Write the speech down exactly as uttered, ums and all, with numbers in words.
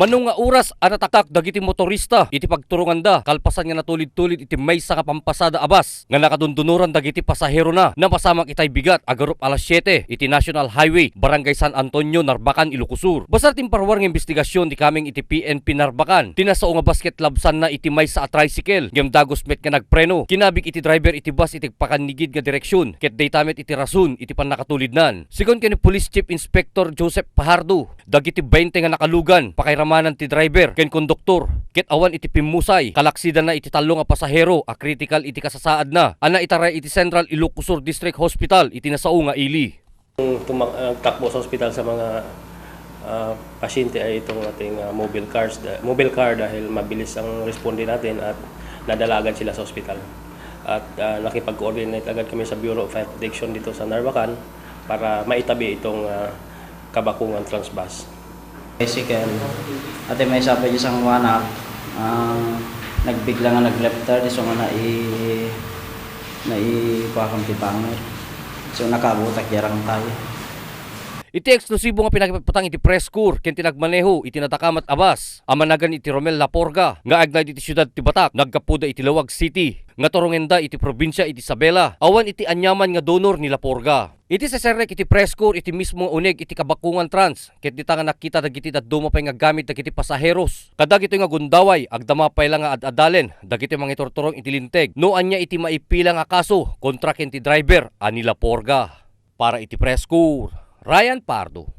Mano nga oras a nataktak dagiti motorista iti pagturonganda kalpasan nga natulid-tulid iti maysa nga pampasada a bus nga nakadundunoran dagiti pasaherona. Napasamak itay bigat a garup alas siete iti National Highway, Barangay San Antonio, Narbacan, Ilocos Sur. Basar ti imparwar nga imbestigasyon ti kameng iti P N P Narbacan, ti nasao nga bus ket labsanna iti maysa a tricycle ngem dagus met nga nagpreno. Kinabig iti driver iti bus iti agpakannigid nga direksion ket dayta met iti rason iti pannakatulidnan. Segun ken ni Police Chief Inspector Joseph Fajardo, dagiti bainte nga nakalugan, pakairamanan ti driver ken konduktor, ket awan iti pimmusay, kalaksidanna iti tallo nga pasahero a kritikal iti kasasaadna a naitaray iti Central Ilocos Sur District Hospital iti nasao nga ili. Tuma-, ah, takbo sa ospital sa mga, ah, pasyente ay itong ating, ah, mobile cars da-, mobile car dahil mabilis ang responde natin at nadala agad sila sa ospital. At, ah, nakipag-coordinate agad kami sa Bureau of Fire Protection dito sa Narbacan para maitabi itong, ah, Kabakungan Transbus. Tricycle. Ati maysa pay isang anak, ah, nagbigla nga nag-left turn, isu nga nai-, naipakam ti pangit. So, nakabutak yarang tayo. Iti eksklusibo nga pinakipatpatang iti press corps ken ti nagmaneho iti nadakamat a bus a managan iti Romel Laporga nga agnaed iti siudad ti Batac, naggapuda iti Laoag City nga turongenda iti probinsia iti Isabela. Awan iti aniaman nga donor ni Laporga. Iti seserrek iti press corps iti mismo nga uneg iti Kabakungan Trans, ket dita nga nakita dagiti dadduma pay nga gamit dagiti pasaheros. Kadagitoy nga gundaway, agdama pay la nga ad-adalen dagitoy mangiturturong iti linteg no ania iti maipila nga kaso kontra ken ti driver a ni Laporga. Para iti press corps, Ryan Pardo.